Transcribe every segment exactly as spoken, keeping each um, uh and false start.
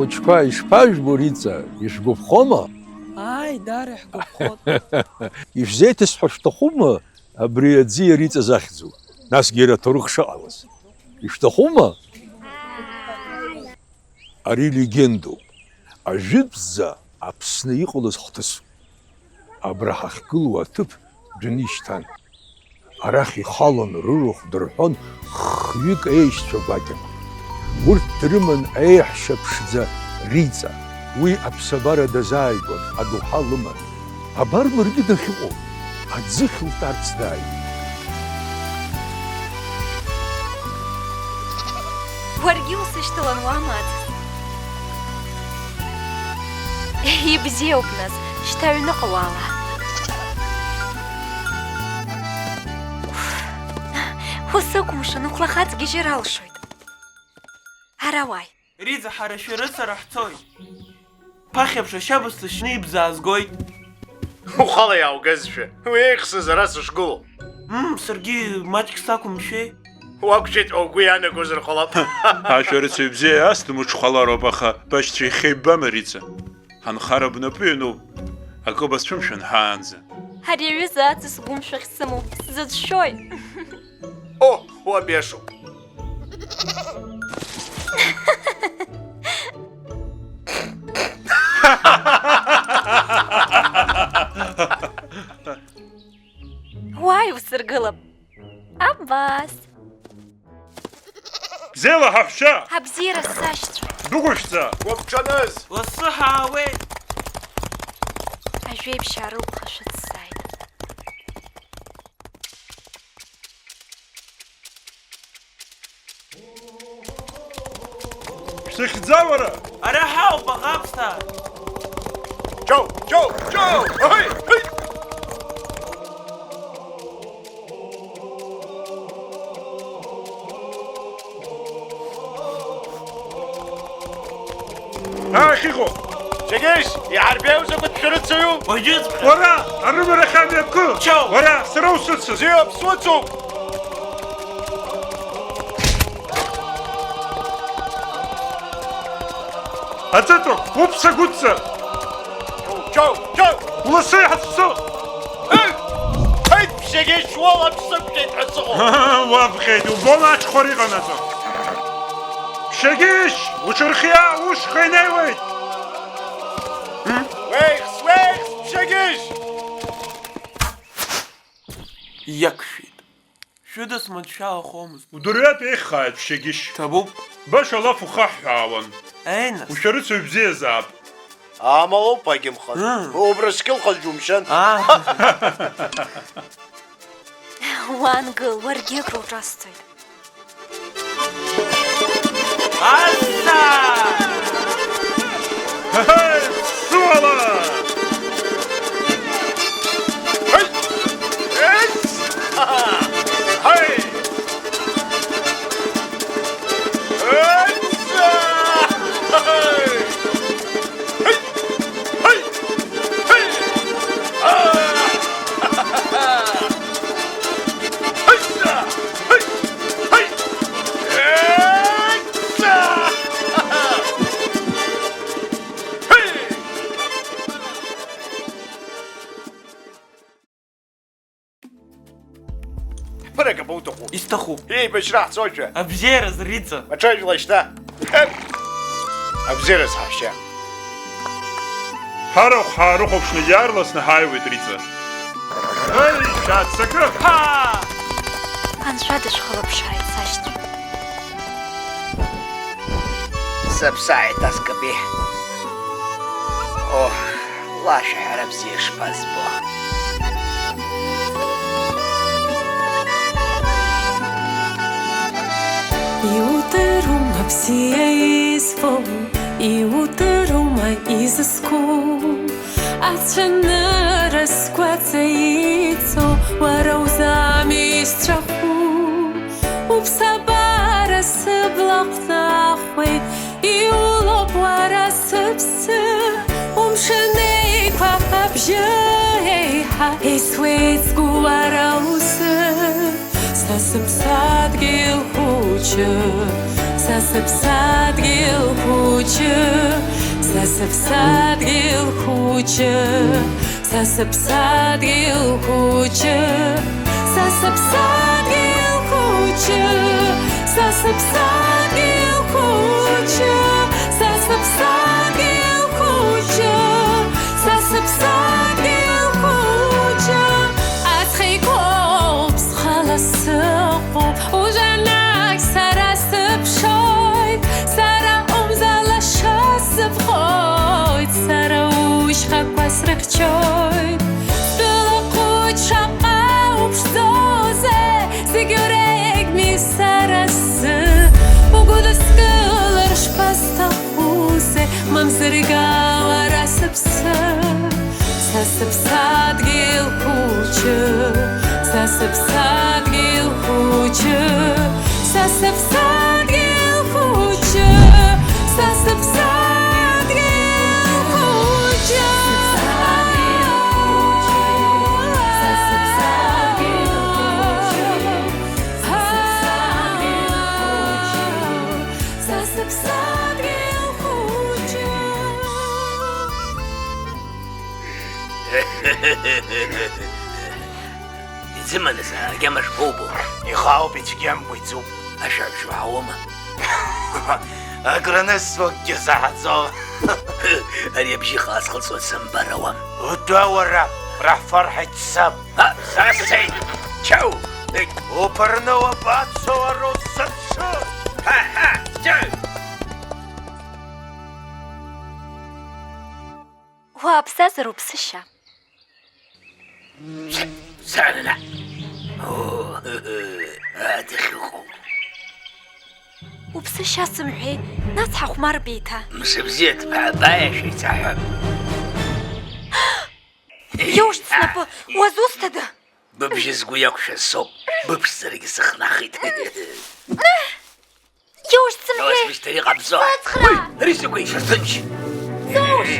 Ахәыҷқәа, ишԥажәбо, Риҵа, ишәгәаԥхома? Ааи, даара ҳгәаԥхоит. Ишәзеиҭасҳәо шәҭахума абри аӡиа Риҵа захьӡу? Насгьы иара аҭоурых шыҟалаз. Ишәҭахума? Ари легендоуп. Ажәытәӡа Аԥсны иҟалаз хҭысуп. Абра ҳахьгылоу аҭыԥ дәаны ишьҭан. Арахь ихалон, рырахә дырҳәон хҩык аеишьцәа гәакьақәа. Урҭ дрыман аеҳәшьа ԥшӡа Риҵа. Уи аԥсабара дазааигәан, адоуҳа лыман. Абар ларгьы дахьыҟоу, аӡыхь лтәарц дааит. Уаргьы усышьҭалан уамаӡаз. Ибзиоуп, нас, шьҭа аҩныҟа уаала. Усыкәымшан, ухәлахаҵ гьежьыр алшоит. Ара уааи. Риҵа, ҳара шәарыцара ҳцоит. Ԥахьа ԥшашьа бысҭышьны ибзаазгоит. Ухала иааугазшәа, уи еихсыз ара сышгылоу. Мм, саргьы маҷк сақәымшәеи. Уақәшәеит ҳәа угәы иаанагозар ҟалап. Ашәарыцаҩ бзиа иаасҭом уҽхәалароуп, аха башьцәа ихьеиббама, Риҵа? Ҳанхара бнапы иануп, акы бацәымшәан ҳаанӡа. Ари аҩыза аҵыс гәымшәа ахьсымоу сзыцәшәои? О, уаб иашоуп. Уааи, усыргылап. Абас. Бзиала, ҳаҳәшьа! Абзиара, сашьцәа! Дәықәышәҵа! Уабҿаныз? Лассы ҳаауеит! Ажәеиԥшьаа рылԥха шәыцзааит. Шәсыхьӡа, уара? Ара ҳауп, аӷа ԥсҭа! Џьоу, џьоу, џьоу! Аҳәи, ҳәи! Ахьыҟоу! Џьыгьышь, иҳарбеиу закәытә шәарыцаҩу? Уажәыҵәҟьа! Уара, арымарахь амҩа кы! Чоу! Уара, сара усыцыз! Бзиоуп, суцуп! Аҵыҵәак, уԥса гәыҵа! Чоу, чоу! Уласы иҳацәцо! Ҳеит, ԥшьагьы шәуала ԥсықәшәеит ҳәа сыҟоуп! Уаԥхьеит, убома аҽхәара иҟанаҵо! Ԥшьагьышь, уҽырхиа, ушьха инеиуеит! Уеихс, уеихс, ԥшьагьышь! Иақәшәеит. Шәыдысманшәалахомызт. Удырҩатә еиӷьхааит, ԥшьагьышь. Ҭабуп. Баша алаф ухаҳҳәаауан. Еи, нас. Ушәарыцаҩ бзиазаап. Амала уԥагьымхаз. Ыы. Убра скьылхаз џьумшьан. Аа. Уаангыл, уаргьы акруҿасҵоит. Аса! Ҳеи, ԥсуала! Ҳеи! Ес! Ҳеи! Ес! Ҳеи! Ҳеи! Ҳеи! Ҳеи! Аа! Ҳеи! Ҳеи! Ҳеи! Ҳеи! Ҳԥырагап уҭаху. Исҭахуп. Еибашьра ҳцошәа. Абзиараз, Риҵа. Аҽажәла шьҭа. Абзиараз ҳаҳәшьа. Ҳарахә ҳаарыхәаԥшны иаарласны ҳааиуеит, Риҵа. Ҳеи, шәааццакы! Ҳаа! Анцәа дышәхылаԥшааит, сашьцәа. Сыԥсааит, аскыпи. Оҳ, лашәаҳәара бзиа шԥазбо. Иудырума бзиа избо, иудырума изызку? Ацәанырра сгәаҵа иҵоу уара узами исҵәаху? Уԥсабара сыбла аҟны ахәеит, иулоуп уара сыԥсы. Умшын еиқәа абжьы еиҳа исуеит сгәы уара узы. Са сыԥсадгьыл хәыҷы, Са сыԥсадгьыл хәыҷы, са сыԥсадгьыл хәыҷы, са сыԥсадгьыл хәыҷы, са сыԥсадгьыл хәыҷы, са сыԥсадгьыл хәыҷы, са сыԥсадгьыл хәыҷы, са сыԥсадгьыл хәыҷы, аҵх еиқәоуп схала сыҟоуп, ужанахь сара сыԥшоит, сара умза лаша сыԥхоит, сара ушьхақәа срыхьчоит. Стәыла хәыҷ шаҟа уԥшӡоузеи, зегь урегми сара сзы, угәыдыскылар шԥасҭахузеи, мамзаргьы уара сыԥсы. Са сыԥсадгьыл хәыҷы, са сыԥсадгьыл хәыҷы, са сыԥсадгьыл хәыҷы, са сыԥсадгьыл хәыҷы. Са сыԥсадгьыл хәыҷы. Иӡыманы са, агьама шԥоубо? Ихаауп, ицәгьамкәа иӡуп. Ашәа бжьуаауама? Акранысуа акгьы саҳаӡом. Ари абжьы ихаасхылҵуа сымбар ауам. Утәа уара, раҳфар ҳаиццап. А, сара сцеит! Чау! Уԥырны уабацо, уара узыԥшу? Ҳа, ҳа, чау! Уааԥсазар уԥсышьа. Санана! О, адыхьыҟоуп. Уԥсышьа сымҳәеи, нас ҳахәмарып еиҭа. Мшыбзиа ҭбаа баиашәа ицаҳәа. Иушт снапы, уазусҭада? Быбжьы сгәы иақәшәаз соуп, быԥшӡарагьы сыхнахит. Иушт сымҳәеи! Иуасмышьҭыр иҟабҵо. Сыцхраа! Уи, ари сыкәеишьа ҭынч! Зоуш!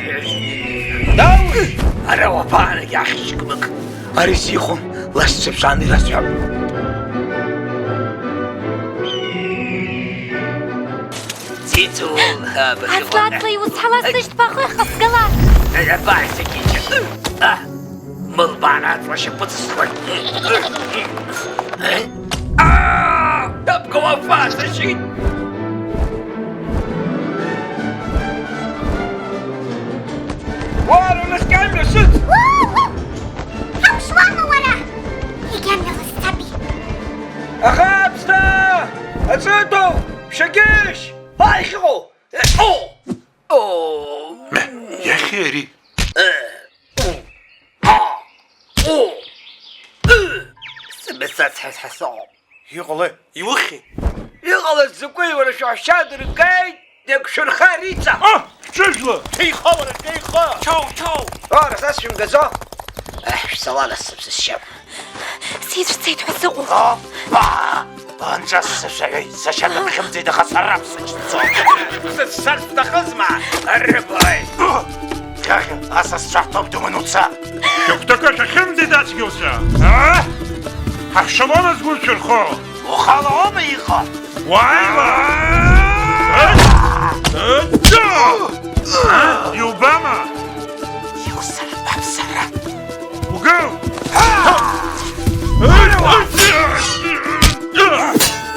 Дауш! Ара уабаанагь ахьчкмык! Ари сихәом, ласцәа ԥшааны ирасҳәап. Ӡиӡу, абыржәы. Аҵла, аҵла иуцҳала сышьҭԥа ахы хасгала! Абааи сакьыҷа! А! Мылбаан аҵла шьапы ҵысуеит. Аа! Абгауа фа сашьит! Уара, унаскьамҩа сыҭ! Ҳаушлама уара! Егьамҩа ласцаби! Аха аԥсҭа! Аҵыдоу! Шәагьыжь! Ҳа, иахьыҟоу! О! О! Меҳ, иахьа ари. Э! У! А! У! Ы! Сымҩа сацҳасҳасоуп. Иҟалеи? Иухьи? Иҟалаз закәи, уара, шәаҳәшьа дыргеит, дагшәырха, Риҵа! А! Шәҽыжәла! Шәеиха, уара, шәеиха! Чоу, чоу! Ара, са сшәымгаӡо? Еҳ, шәцала нас, сыԥсышьап. Сицәцеит ҳәа сыҟоуп. Опа! Анцәа сзышәаҩеит, сашьа дыԥхьымӡеит, аха сара бсыцәцом. Сыцәцар сҭахызма? Рыбаҩ! Хьахьа, асасцәа ҳҭоуп, думаны уца! Шәыгәҭакы шәахьымӡеит, ацәгьауцәа! Аа? Ҳахьшалон азгәы шәырхо! Ухала уоума иҟоу? Уааи, уа! Э? Э? Э? Иубама? Иусырбап сара. Угыл!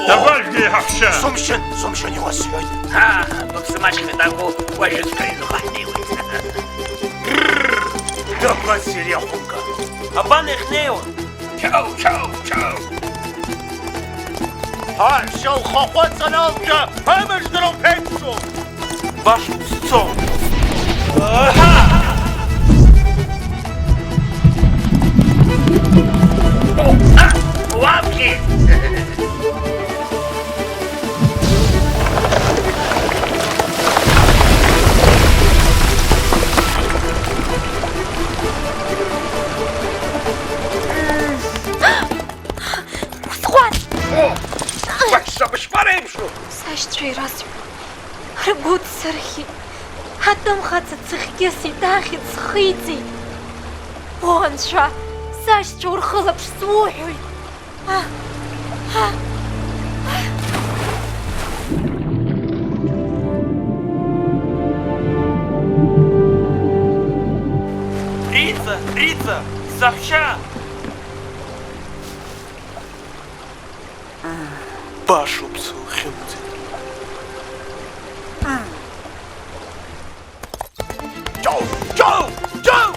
Дабажәгеи ҳаҳәшьа? Сумшьын, сумшьын, иуасҳәоит. Ҳа, быԥсы маҷхеит, агәы уажәыҵәҟьа иныҟаҳнеиуеит. Дабацеи ари ахәымга? Абан иахьнеиуа? Чау, чау, чау! Аҳәшьа лхахәы аҵаралшәа амыждара уԥеиԥшу! Баша узцом! Уабжьи! Усҟан! О! Баша, бышԥареиԥшу? Сашьцәа ирасҳәеит. Ргәы ҭсырхьит. Атәым хаҵа цыхгьы сеиҭахьит, схиҵеит. О, Анцәа, сашьцәа урхылаԥш суҳәоит. А, а, а. Риҵа, Риҵа, саҳәшьа! Башоуп, сылхьымӡеит. Џьоу, џьоу, џьоу!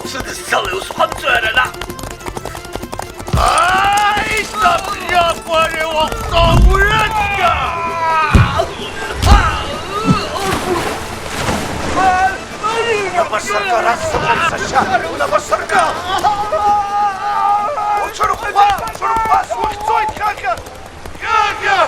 Сыдызцалеи усҟанҵәҟьа ара наҟ? Ааи, сабиақәа, ари уахәҭа уҩыҵҟьа! Унапы сыркы, ара сыҟоуп, сашьа, унапы сыркы! Уҽырӷәӷәа, уҽырӷәӷәа, сухьӡоит, хьхьа! Хьхьа!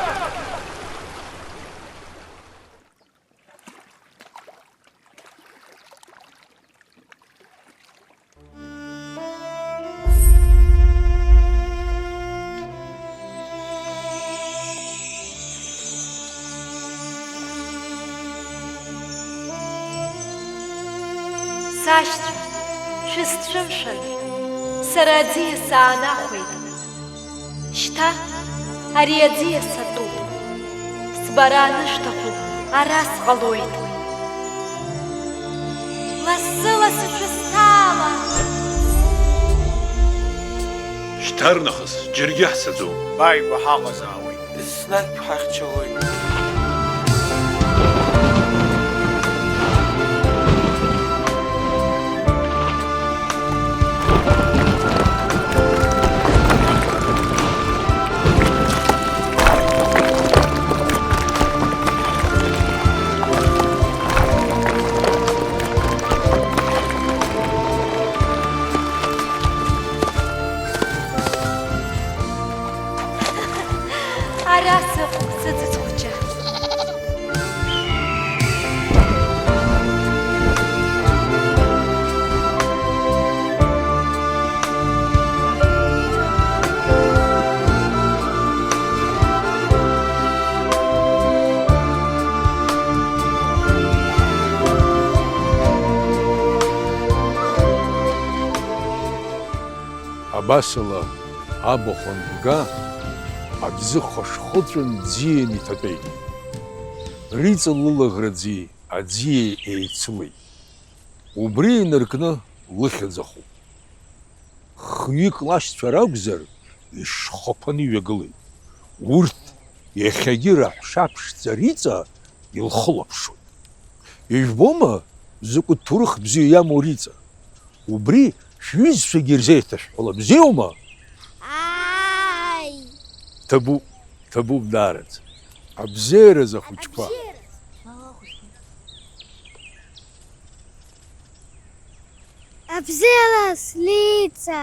Сашьцәа, шәысцәымшәан, сара аӡиас саанахәеит. Шьҭа ари аӡиас сатәуп. Сбара анышәҭаху ара сҟалоит. Лассы-лассы шәысҭаала! Шьҭарнахыс џьаргьы ҳцаӡом. Бааигәа ҳаҟазаауеит. Еснагь ҳахьчалоит. Ара сыҟоуп, сыцыц хәыҷы. Абасала, абахә анбга, аӡы хышхыҵәан ӡиан иҭатәеит. Риҵа лылаӷырӡи аӡиеи еицылеит. Убри инаркны лыхьӡ ахуп. Хҩык лашьцәа ракәзар, ишхаԥаны иҩагылеит. Урҭ иахьагьы раҳәшьа ԥшӡа Риҵа илхылаԥшуеит. Ижәбома, закәытә ҭоурых бзиа иамоу Риҵа? Убри шәҩызцәагьы ирзеиҭашәҳәала, бзиоума? Ааи! Ҭабуп, ҭабуп даараӡа. Абзиаразы ахәыҷқәа. Абзиаразы. Абзиараз, Риҵа!